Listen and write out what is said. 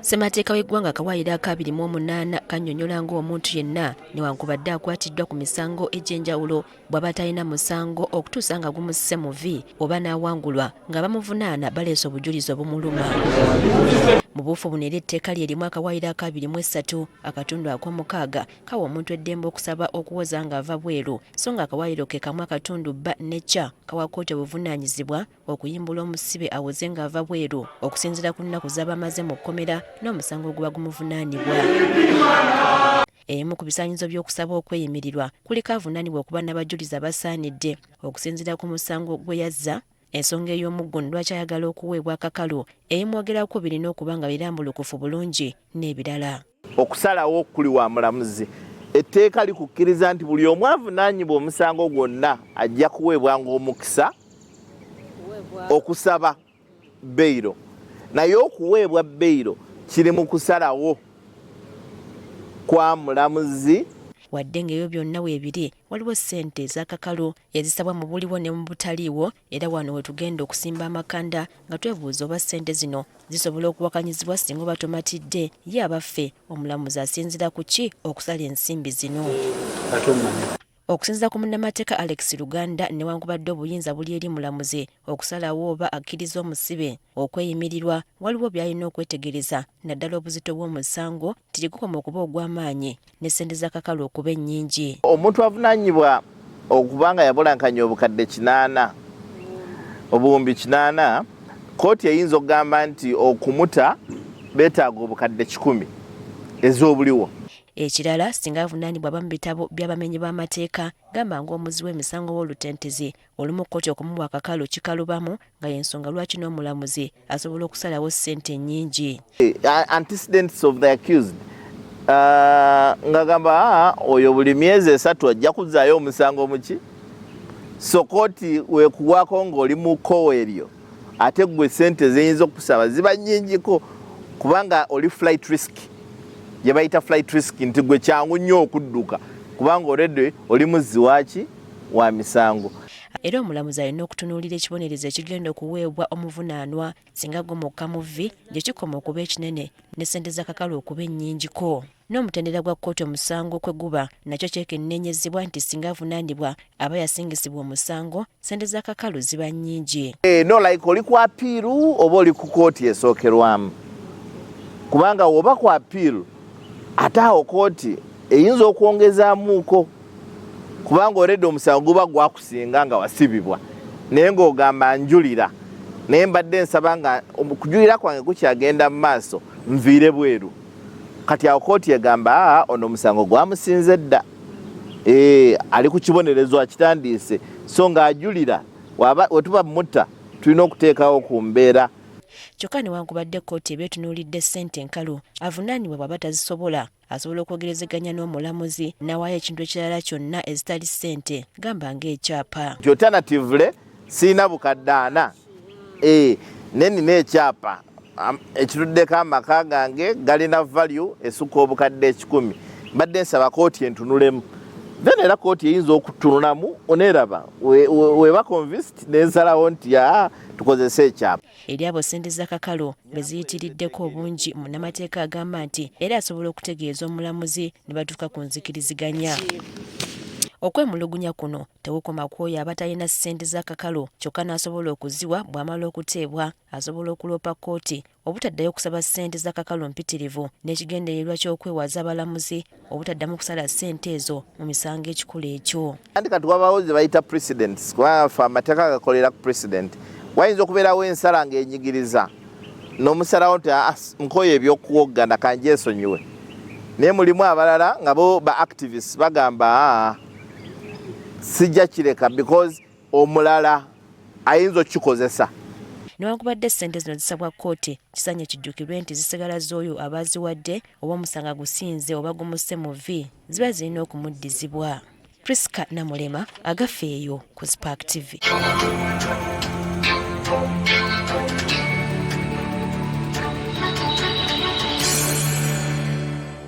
Ssemateeka w'eggwanga akawaayiro aka 28 kannyonnyola ng'omuntu yenna newankubadde akwatiddwa ku misango egy'enjawulo bw'aba talina musango okutuusa nga gumusse mu vi oba n'awangulwa nga bamuvunaana baleese obujulizi obumuluma. Mu buufu buno era etteeka lye limu akawaayiro aka 23 akatundu ak'omukaaga kawa omuntu eddembe okusaba okuwoza ng'ava bweru so nga akawaayiro ke kamu akatundu bba ne kya kawa kkooti obuvunaanyizibwa okuyimbula omusibe awoze ng'ava bweru okusinziira ku nnaku z'aba amaze mu kkomera n'omusango oguba gumuvunaanibwa. Ebimu ku bisaanyizo by'okusaba okweyimirirwa kuliko avunaanibwa okuba n'abajulizi abasaanidde okusinziira ku musango gwe yazza, ensonga ey'omuggundu lwaki ayagala okuweebwa akakalu, ebimwogerako birina okuba nga birambulukufu bulungi n'ebirala. Okusalawo kuli wa mulamuzi. Etteeka likukkiriza nti buli omu avunaanyibwa omusango gwonna ajja kuweebwanga omukisa okusaba beyiro, naye okuweebwa beyiro kiri mu kusalawo kwa mulamuzi. Wadde ng'ebyo byonna weebiri, waliwo ssente ez'akakalu ezisabwa mu buliwo ne mu butaliiwo era wano we tugenda okusimba amakanda nga twebuuza oba ssente zino zisobola okuwakanyizibwa singa oba tomatidde. Ye abaffe, omulamuzi asinziira ku ki okusala ensimbi zino? Okusinziira ku munnamateeka Alex Luganda, newankubadde obuyinza buli eri mulamuzi okusalawo oba akkiriza omusibe okweyimirirwa, waliwo by'alina okwetegereza naddala obuzito bw'omusango nti gye gukoma okuba ogw'amaanyi ne ssente z'akakalu okuba ennyingi. Omuntu avunaanyibwa okuba nga yabulankanya obukadde kinaana, obuwumbi kinaana, kkooti eyinza okugamba nti okumuta beetaaga obukadde 100 ez'obuliwo. Ekirala, singa avunaanibwa aba mu bitabo by'abamenyi b'amateeka gamba ng'omuzzi w'emisango ow'olutentezi, olumu kkooti okumuwa akakalu kikalubamu nga y'ensonga lwaki n'omulamuzi asobola okusalawo ssente ennyingi. Antecedents of the accused ngagamba oyo buli myezi 3 ajja kuzzaayo omusango muki, so kooti wekuwaako ng'oli mu kkowa eryo, ate ggwe ssente ziyinza okusaba ziba nnyingiko kubanga oli flight risk, gye bayita flight risk, nti gwe kyangu nnyo okudduka kubanga already oli muzzi waki wa misango. Era omulamuzi alina okutunuulira ekibonerezo ekigenda okuweebwa omuvunaanwa singa gumukka mu vvi gye kikoma okuba ekinene ne ssente z'akakalu okuba ennyingiko. N'omutendera gwa kkooti omusango kwe guba nakyo kyekenneenyezebwa nti singa avunaanibwa aba yasingisibwa omusango, ssente z'akakalu ziba nnyingi. No like oli ku appeal oba oli ku kkooti esookerwamu, kubanga woba ku appeal ate awo kkooti eyinza okwongezaamuuko kubanga already omusango guba gwakusinga nga wasibibwa, naye ng'ogamba njulira, naye mbadde nsaba nga okujulira kwange kukyagenda mu maaso nviire bweru. Kati awo kkooti egamba ono omusango gwamusinze dda, ali ku kibonerezo akitandiise, so ng'ajulira wetuba mutta tulina okuteekawo ku mbeera. Kyokka newankubadde kkooti eba etunuulidde ssente enkalu, avunaanibwa bw'aba tazisobola asobola okwogerezeganya n'omulamuzi n'awaayo ekintu ekirala kyonna ezitali ssente gamba ng'ekyapa. Nti alternatively sirina bukadde 40, naye nina ekyapa ekituddeko amaka gange galina value esukka obukadde 100, mbadde nsaba kooti entunulemu. Then era kooti eyinza okutunulamu oneeraba weba convinced n'ensalawo nti tukozese ekyapa. Eri abo ssente z'akakalu bwe ziyitiriddeko obungi, munnamateeka agamba nti era asobola okutegeeza omulamuzi ne batuuka ku nzikiriziganya. Okwemulugunya kuno tekukoma ku oyo aba talina ssente z'akakalu kyokka n'asobola okuziwa bw'amala okuteebwa, asobola okuloopa kkooti obutaddayo kusaba ssente z'akakalu mpitirivu n'ekigendererwa ky'okwewaza abalamuzi obutaddamu kusala ssente ezo mu misango ekikula ekyo. Anti kati wabawo ze bayita precedents, kubanga ffe amateeka gakolera ku precedent. Wayinza okubeerawo ensala ng'enyigiriza n'omusalawo nti nkoye ebyokuwoggana kanjesonyiwe, naye mulimu abalala nga bo ba activists bagamba sijja kireka because omulala ayinza okukikozesa. Newankubadde ssente zino zisabwa kkooti, kisaanye kijjukirwe nti zisigala z'oyo aba aziwadde oba omusango agusinze oba gumusse mu vvi, ziba zirina okumuddizibwa. Priska Namulema, Agafeeyo ku Spark TV.